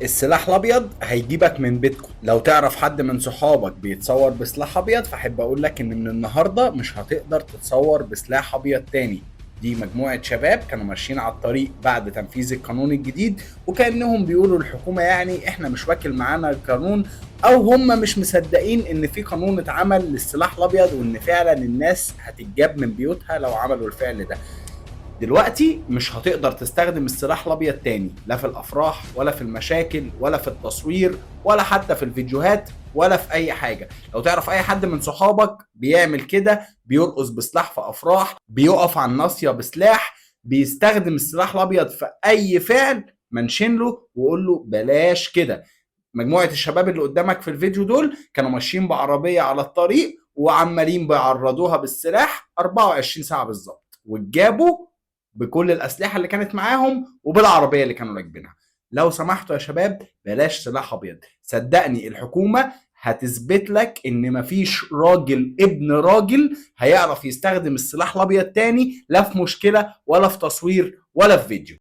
السلاح الابيض هيجيبك من بيتكم. لو تعرف حد من صحابك بيتصور بسلاح ابيض فاحب اقول لك ان من النهارده مش هتقدر تتصور بسلاح ابيض تاني. دي مجموعة شباب كانوا ماشيين على الطريق بعد تنفيذ القانون الجديد، وكأنهم بيقولوا للحكومة يعني احنا مش واكل معانا القانون، او هم مش مصدقين ان في قانون اتعمل للسلاح الابيض وان فعلا الناس هتتجاب من بيوتها لو عملوا الفعل ده. دلوقتي مش هتقدر تستخدم السلاح الابيض تاني، لا في الافراح ولا في المشاكل ولا في التصوير ولا حتى في الفيديوهات ولا في اي حاجة. لو تعرف اي حد من صحابك بيعمل كده، بيرقص بسلاح في افراح، بيقف على الناصية بسلاح، بيستخدم السلاح الابيض في اي فعل، منشن له وقول له بلاش كده. مجموعة الشباب اللي قدامك في الفيديو دول كانوا ماشيين بعربيه على الطريق وعمالين بيعرضوها بالسلاح 24 ساعة بالظبط، واتجابوا بكل الاسلحة اللي كانت معاهم وبالعربيه اللي كانوا راكبينها. لو سمحتوا يا شباب بلاش سلاح ابيض. صدقني الحكومة هتثبت لك ان مفيش راجل ابن راجل هيعرف يستخدم السلاح الابيض تاني، لا في مشكلة ولا في تصوير ولا في فيديو.